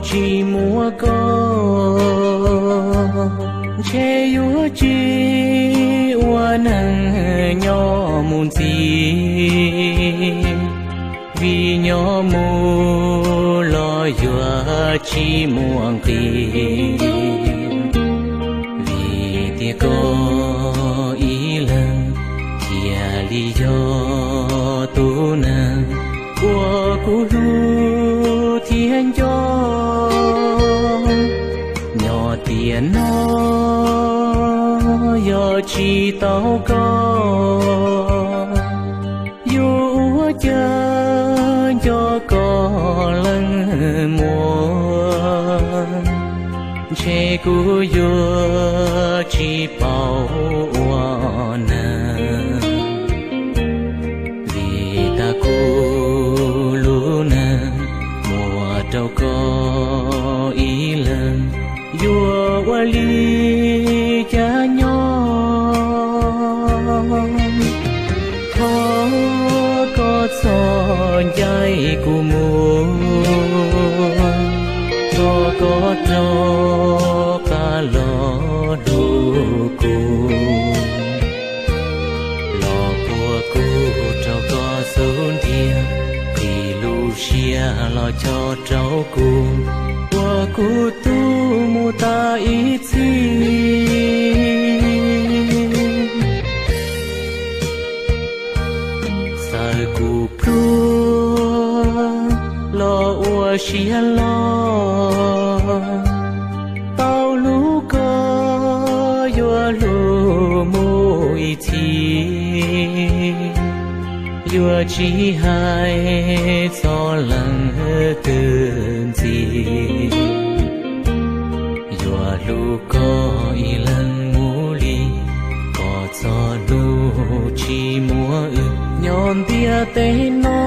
Tsis muaj koj, ntshe yuav tsis ua neeg nyob mus ntxiv, vim nyob mus los yuav tsis muaj nqis. Vim tias koj ib leeg thiaj li yog tus neeg uas kuv hlub thiab nco. Nyob tiam no yog tsis tau koj, yuav ua cas nco koj leej muag, ntshe kuv yuav tsis paub ua neeg. Vim tas kuv lub neej muaj rau koj ib leeg, yuav ua li cas nyob. Thov koj txhob ncaim kuv mus, thov koj rov qab los hlub kuv, los puag kuv rau koj xub ntiag, qhib lub siab los cho rau kuv, ua kuv tub mus tas ib txhis. Txawm kuv pluag los ua siab loj, tau hlub koj yuav hlub mus ib txhis, yuav tsis hais txog leej twg ntxiv. Yuav hlub koj ib leeg mus li, kom txog hnub tsis muaj wb nyob ntiaj teb no.